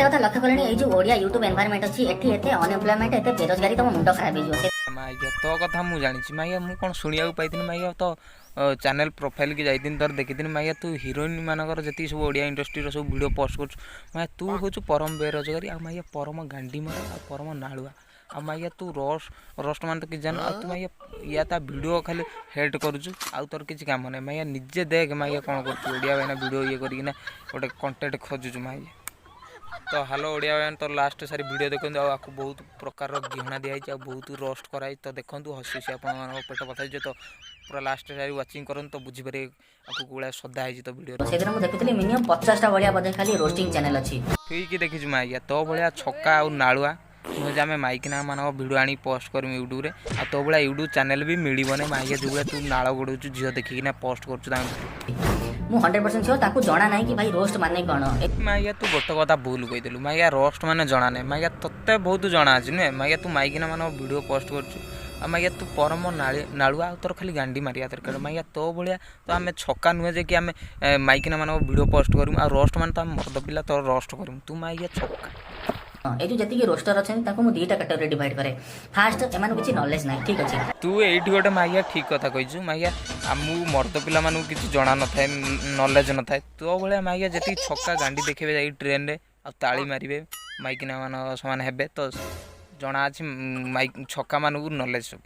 କଥା ଲକ୍ଷ୍ୟ କଲେଣି, ଏଇ ଯୋଉ ଓଡ଼ିଆ ୟୁଟ୍ୟୁବ ଏନଭାରମେଣ୍ଟ ଅଛି, ଏଠି ଏତେ ଅନଏମ୍ପ୍ଲୟମେଣ୍ଟ, ଏତେ ବେରୋଜଗାରୀ, ତମ ମୁଣ୍ଡ ଖରାପ ହେଇଯିବ ସେ। ମାଇଗିଆ, ତୋ କଥା ମୁଁ ଜାଣିଛି ମାଇଗିଆ। ମୁଁ କ'ଣ ଶୁଣିବାକୁ ପାଇଥିଲି ମାଇଗିଆ, ତ ଚ୍ୟାନେଲ୍ ପ୍ରୋଫାଇଲ୍କି ଯାଇଥିଲି, ତୋର ଦେଖିଥିଲି ମାଇଗିଆ, ତୁ ହିରୋଇନ୍ ମାନଙ୍କର ଯେତିକି ସବୁ ଓଡ଼ିଆ ଇଣ୍ଡଷ୍ଟ୍ରିର ସବୁ ଭିଡ଼ିଓ ପୋଷ୍ଟ କରୁଛୁ। ମାଇଗିଆ, ତୁ ହେଉଛୁ ପରମ ବେରୋଜଗାରୀ ଆଉ ମାଇଗିଆ ପରମ ଗାଣ୍ଡି ମରା ଆଉ ପରମ ନାଳୁଆ। ଆଉ ମାଇଗିଆ, ତୁ ରୋଷ୍ଟ ମାନେ ତ କିଛି ଜାଣିନୁ। ଆଉ ତୁ ମାଇଗିଆ ୟା ତା ଭିଡ଼ିଓ ଖାଲି ହେଟ୍ କରୁଛୁ, ଆଉ ତୋର କିଛି କାମ ନାହିଁ। ମାଇଗିଆ, ନିଜେ ଦେଖ ମାଇଗିଆ କ'ଣ କରୁଛୁ, ଓଡ଼ିଆ ଭାଇନା ଭିଡ଼ିଓ ଇଏ କରିକିନା ଗୋଟେ କଣ୍ଟେଣ୍ଟ ଖୋଜୁଛୁ ମାଇଗିଆ। ତ ହ୍ୟାଲୋ ଓଡ଼ିଆ ଭାଇନା, ତ ଲାଷ୍ଟ ସାରି ଭିଡ଼ିଓ ଦେଖନ୍ତୁ। ଆଉ ଆକୁ ବହୁତ ପ୍ରକାରର ଗିହଣା ଦିଆହେଇଛି ଆଉ ବହୁତ ରୋଷ୍ଟ କରାହେଇଛି। ତ ଦେଖନ୍ତୁ, ହସି ହସି ଆପଣମାନଙ୍କ ପେଟ ବଥା ହେଇଯିବ। ତ ପୁରା ଲାଷ୍ଟ ସାରି ୱାଚିଂ କରନ୍ତୁ, ତ ବୁଝିପାରିବେ ଆକୁ କୋଉଭଳିଆ ସଦା ହେଇଛି ତ ଭିଡ଼ିଓରେ। ସେଦିନ ମୁଁ ଦେଖିଥିଲି, ମିନିମମ୍ 50ଟା ଭଳିଆ ବୋଧେ ଖାଲି ରୋଷ୍ଟିଂ ଚ୍ୟାନେଲ ଅଛି। ଠିକ୍ ଦେଖିଛୁ ମାଇଗିଆ, ତୋ ଭଳିଆ ଛକା ଆଉ ନାଳୁଆ ନୁହେଁ ଯେ ଆମେ ମାଇକିନା ମାନଙ୍କ ଭିଡ଼ିଓ ଆଣିକି ପୋଷ୍ଟ କରିବୁ ୟୁଟ୍ୟୁବରେ। ଆଉ ତୋ ଭଳିଆ ୟୁଟ୍ୟୁବ୍ ଚ୍ୟାନେଲ୍ ବି ମିଳିବନି ମାଇଗିଆ, ଯେଉଁ ଭଳିଆ ତୁ ନାଳ ଗୋଡ଼ଉଛୁ, ଝିଅ ଦେଖିକିନା ପୋଷ୍ଟ କରୁଛୁ ତାଙ୍କ ଭିଡ଼ିଓ। ମୁଁ 100% ସିଓର, ତାକୁ ଜଣା ନାହିଁ କି ଭାଇ ରୋଷ୍ଟ ମାନେ କ'ଣ। ମାଇଗିଆ, ତୁ ଗୋଟେ କଥା ଭୁଲ କହିଦେଲୁ ମାଇଗିଆ। ରୋଷ୍ଟ ମାନେ ଜଣା ନାହିଁ ମାଇଗିଆ, ତତେ ବହୁତ ଜଣା ଅଛି ନୁହେଁ ମାଇଗିଆ? ତୁ ମାଇକିନା ମାନଙ୍କ ଭିଡ଼ିଓ ପୋଷ୍ଟ କରୁଛୁ। ଆଉ ମାଇଗିଆ, ତୁ ପରମ ନାଳୁଆ ଆଉ ତୋର ଖାଲି ଗାଣ୍ଡି ମାରିବା ଦରକାର ମାଇଗିଆ। ତୋ ଭଳିଆ ତ ଆମେ ଛକା ନୁହେଁ ଯେ କି ଆମେ ମାଇକିନା ମାନଙ୍କ ଭିଡ଼ିଓ ପୋଷ୍ଟ କରିବୁ। ଆଉ ରୋଷ୍ଟ ମାନେ ତ ଆମେ ମର୍ଦ ପିଲା, ତୋର ରୋଷ୍ଟ କରିବୁ। ତୁ ମାଇଗିଆ ଛକା। ଏଇ ଯୋଉ ଯେତିକି ରୋଷ୍ଟର ଅଛନ୍ତି, ତାକୁ ମୁଁ ଦିଟା କାଟେଗୋରୀ ଡିଭାଇଡ୍ କରେ। ଫାଷ୍ଟ, ଏମାନଙ୍କୁ କିଛି ନଲେଜ ନାହିଁ, ଠିକ ଅଛି। ତୁ ଏଇଠି ଗୋଟେ ମାଇଗିଆ ଠିକ୍ କଥା କହିଛୁ ମାଇଗିଆ। ଆମକୁ ମର୍ଦ ପିଲାମାନଙ୍କୁ କିଛି ଜଣା ନଥାଏ, ନଲେଜ ନଥାଏ। ତୋ ଭଳିଆ ମାଇଗିଆ ଯେତିକି ଛକା ଗାଣ୍ଡି ଦେଖିବେ ଯାଇକି ଟ୍ରେନରେ ଆଉ ତାଳି ମାରିବେ, ମାଇକିନା ମାନଙ୍କ ସମାନ ହେବେ। ତ ଜଣା ଅଛି ମାଇକ୍ ଛକାମାନଙ୍କୁ ନଲେଜ ସବୁ।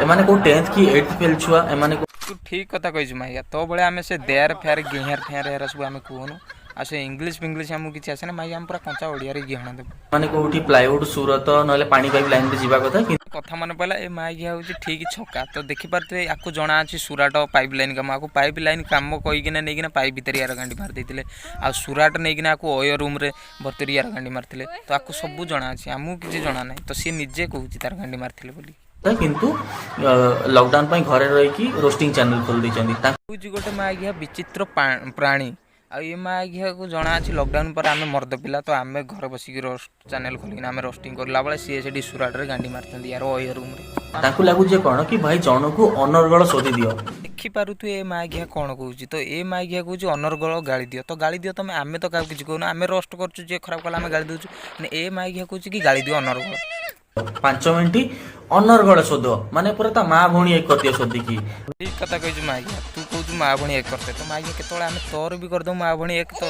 ଏମାନେ କୋଉ 10th କି 8th fail ଛୁଆ ଏମାନେ। ତୁ ଠିକ୍ କଥା କହିଛୁ ମାଇଗିଆ। ତୋ ଭଳିଆ ଆମେ ସେ there fair ଗିହାର ଫେୟାର ଏରା ସବୁ ଆମେ କୁହନୁ। ଆଉ ସେ ଇଂଲିଶ ଫିଂଲିଶ ଆମକୁ କିଛି ଆସେନା ମାଇଗିଆ, ଆମେ ପୁରା କଞ୍ଚା ଓଡ଼ିଆରେ ଗିହଣ ଦେବୁ। ମାନେ କୋଉଠି ପ୍ଲାଇଉଡ୍ ସୁରତ ନହେଲେ ପାଣି ପାଇପ୍ ଲାଇନରେ ଯିବା କଥା କିନ୍ତୁ। କଥା ମନେ ପଡ଼ିଲା, ଏ ମାଇଗିଆ ହେଉଛି ଠିକ୍ ଛକା। ତ ଦେଖିପାରୁଥିବେ, ୟାକୁ ଜଣା ଅଛି ସୁରାଟ ପାଇପ୍ ଲାଇନ୍ କାମ। ଆକୁ ପାଇପ୍ ଲାଇନ୍ କାମ କହିକିନା ନେଇକିନା ପାଇପ୍ ଭିତରେ ୟାର ଗାଣ୍ଡି ମାରି ଦେଇଥିଲେ। ଆଉ ସୁରାଟ ନେଇକିନା ଆକୁ ଅୟ ରୁମ୍ରେ ଭର୍ତ୍ତି କରି ୟାର ଗାଣ୍ଡି ମାରିଥିଲେ। ତ ଆକୁ ସବୁ ଜଣା ଅଛି, ଆମକୁ କିଛି ଜଣା ନାହିଁ। ତ ସିଏ ନିଜେ କହୁଛି ତାର ଗାଣ୍ଡି ମାରିଥିଲେ ବୋଲି। କିନ୍ତୁ ଲକଡାଉନ ପାଇଁ ଘରେ ରହିକି ରୋଷ୍ଟିଂ ଚ୍ୟାନେଲ ଖୋଲି ଦେଇଛନ୍ତି। ହେଉଛି ଗୋଟେ ମାଇଗିଆ ବିଚିତ୍ର ପ୍ରାଣୀ। ଆଉ ଏ ମାଇଗିଆକୁ ଜଣା ଅଛି ଲକଡାଉନ ପରେ ଆମେ ମର୍ଦ ପିଲା, ତ ଆମେ ଘରେ ବସିକି ରୋଷ୍ଟ ଚ୍ୟାନେଲ ଖୋଲିକିନା ଆମେ ରୋଷ୍ଟିଂ କରିଲା ବେଳେ ସିଏ ସେଠି ସୁରାଟରେ ଗାଣ୍ଡି ମାରିଛନ୍ତି ୟାର ଅୟ ରୁମ୍ରେ। ତାଙ୍କୁ ଲାଗୁଛି ଯେ କ'ଣ କି ଭାଇ, ଜଣକୁ ଅନର୍ଗଳ ଶୋଧି ଦିଅ। ଦେଖିପାରୁଥିବେ ଏ ମାଇଗିଆ କ'ଣ କହୁଛି। ତ ଏ ମାଇଗିଆ କହୁଛି ଅନର୍ଗଳ ଗାଳି ଦିଅ। ତ ଗାଳି ଦିଅ ତମେ, ଆମେ ତ କାହାକୁ କିଛି କହୁନୁ। ଆମେ ରୋଷ୍ଟ କରୁଛୁ, ଯିଏ ଖରାପ କଲା ଆମେ ଗାଳି ଦେଉଛୁ। ମାନେ ଏ ମାଇଗିଆ କହୁଛି କି ଗାଳି ଦିଅ ଅନର୍ଗଳ। 5 ମିନିଟ୍ ଅନର୍ଗଳ ଶୋଧ ମାନେ ପୁରା ତା ମା ଭଉଣୀ ଏକ କରିଦିଅ ଶୋଧିକି। ଠିକ୍ କଥା କହିଛୁ ମାଇଗିଆ। ତୁ କହୁଛୁ ମା ଭଉଣୀ ଏକ କରିଦେ, ତ ମାଇଗିଆ କେତେବେଳେ ଆମେ ତୋର ବି କରିଦେବୁ ମା ଭଉଣୀ ଏକ। ତ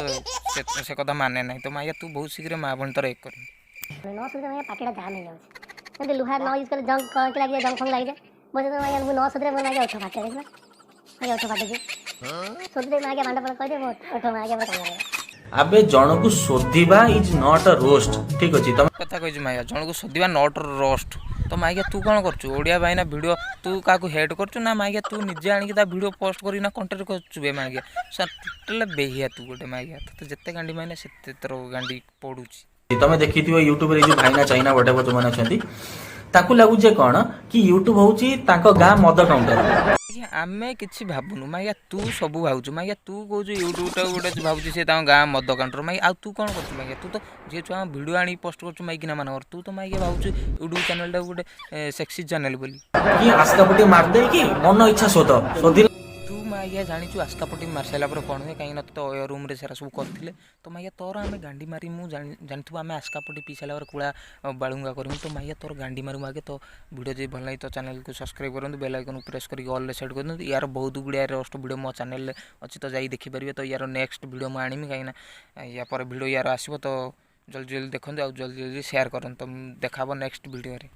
ସେ କଥା ମାନେ ନାହିଁ। ତ ମାଇଗିଆ, ତୁ ବହୁତ ଶୀଘ୍ର ମା ଭଉଣୀ ତୋର ଏକ କରିବୁ। ନ ଶୋଧିଲେ ଆଜ୍ଞା ପାଟିଟା ଜାମ୍ ହେଇଯାଉଛି। ଯେମିତି ଲୁହା ନ ୟୁଜ୍ କଲେ ଜଙ୍କ୍ କ'ଣ ଲାଗିଯାଏ, ଜଙ୍କ୍ ଫଙ୍କ୍ ଲାଗିଯାଏ ମୋ ସହିତ। ଆଜ୍ଞା, ମୁଁ ନ ଶୋଧିଲେ ମୋର ଆଜ୍ଞା ଓଠ ଫାଟେ। ଦେଖିବା ଆଜ୍ଞା, ଓଠ ଫାଟୁଛି। ଶୋଧିଲେ ଆଜ୍ଞା ବାଣ୍ଡ ଫାଣ୍ଡ କହିଦେ, ମୋ ଓଠ ଆଜ୍ଞା ପୁରା କାମ। ଆବେ, ଜଣକୁ ଶୋଧିବା is not ଅ ରୋଷ୍ଟ, ଠିକ ଅଛି ତମେ? କଥା କହିଛୁ ମାଇଗା, ଜଣକୁ ଶୋଧିବା not roast. ତ ମାଇଗା, ତୁ କ'ଣ କରୁଛୁ? ଓଡ଼ିଆ ଭାଇନା ଭିଡ଼ିଓ ତୁ କାହାକୁ ହେଟ୍ କରୁଛୁ ନା ମାଇଗା, ତୁ ନିଜେ ଆଣିକି ତା ଭିଡ଼ିଓ ପୋଷ୍ଟ କରିକିନା କଣ୍ଟେଣ୍ଟ କରୁଛୁ ବେ ମାଇଗା? ଟୋଟାଲ ବେହିଆ ତୁ ଗୋଟେ ମାଇଗା। ତୋତେ ଯେତେ ଗାଣ୍ଡି ମାଇନା ସେତେ ତୋର ଗାଣ୍ଡି ପଡ଼ୁଛି। ତମେ ଦେଖିଥିବ ୟୁଟ୍ୟୁବରେ ଏଇ ଯୋଉ ଭାଇନା ଚାଇନା ୱାଟେଭର ଯୋଉମାନେ ଅଛନ୍ତି, ତାକୁ ଲାଗୁଛି ଯେ କ'ଣ କି ୟୁଟ୍ୟୁବ ହଉଛି ତାଙ୍କ ଗାଁ ମଦ କାଉଣ୍ଟର। ଆଜ୍ଞା, ଆମେ କିଛି ଭାବୁନୁ ମାଇଗା, ତୁ ସବୁ ଭାବୁଛୁ ମାଇଗା। ତୁ କହୁଛୁ ୟୁଟ୍ୟୁବଟାକୁ ଗୋଟେ ଭାବୁଛୁ ସେ ତାଙ୍କ ଗାଁ ମଦ କାଉଣ୍ଟର ମାଇଗା। ଆଉ ତୁ କ'ଣ କରୁଛୁ ମାଇଗା? ତୁ ତ ଝିଅ ଛୁଆଙ୍କ ଭିଡ଼ିଓ ଆଣିକି ପୋଷ୍ଟ କରୁଛୁ ମାଇକିନା ମାନଙ୍କର। ତୁ ତ ମାଇଗା ଭାବୁଛୁ ୟୁଟ୍ୟୁବ ଚ୍ୟାନେଲଟାକୁ ଗୋଟେ ସେକ୍ସି ଚ୍ୟାନେଲ ବୋଲି। କି ଆସ୍କା ପଟି ମାରିଦେଇକି ମନ ଇଚ୍ଛା ଶୋଧ ଶୋଧିଲା। ତୁ ମାଇଗା ଜାଣିଛୁ ଆସ୍କା ପଟି ମାରି ସାରିଲା ପରେ କ'ଣ ହୁଏ, କାହିଁକିନା ତୋ ଅୟ ରୁମ୍ରେ ସେରା ସବୁ କରିଥିଲେ। ତ ମାଇଗା, ତୋର ଆମେ ଗାଣ୍ଡି ମାରି ମୁଁ ଜାଣିଥିବୁ ଆମେ ଆସ୍କା ପଟି ପିଇ ସାରିଲା ପରେ କୁଳା ବାଳୁଙ୍ଗା କରିବୁ। ତ ମାଇଗା, ତୋର ଗାଣ୍ଡି ମାରିବୁ ଆଗେ। ତ ଭିଡ଼ିଓ ଯଦି ଭଲ ଲାଗେ ତ ଚ୍ୟାନେଲକୁ ସବସ୍କ୍ରାଇବ୍ କରନ୍ତୁ, ବେଲ୍ ଆଇକନ୍କୁ ପ୍ରେସ୍ କରିକି ଅଲ୍ରେ ସେଟ୍ କରିଦିଅନ୍ତୁ। ୟାର ବହୁତ ଗୁଡ଼ିଏ ରୋଷ୍ଟ ଭିଡ଼ିଓ ମୋ ଚ୍ୟାନେଲରେ ଅଛି, ତ ଯାଇ ଦେଖିପାରିବେ। ତ ୟାର ନେକ୍ସଟ ଭିଡ଼ିଓ ମୁଁ ଆଣିବି, କାହିଁକିନା ୟା ପରେ ଭିଡ଼ିଓ ୟାର ଆସିବ। ତ ଜଲ୍ଦି ଜଲ୍ଦି ଦେଖନ୍ତୁ ଆଉ ଜଲ୍ଦି ଜଲ୍ଦି ସେୟାର କରନ୍ତୁ। ତ ଦେଖା ହେବ ନେକ୍ସଟ ଭିଡ଼ିଓରେ।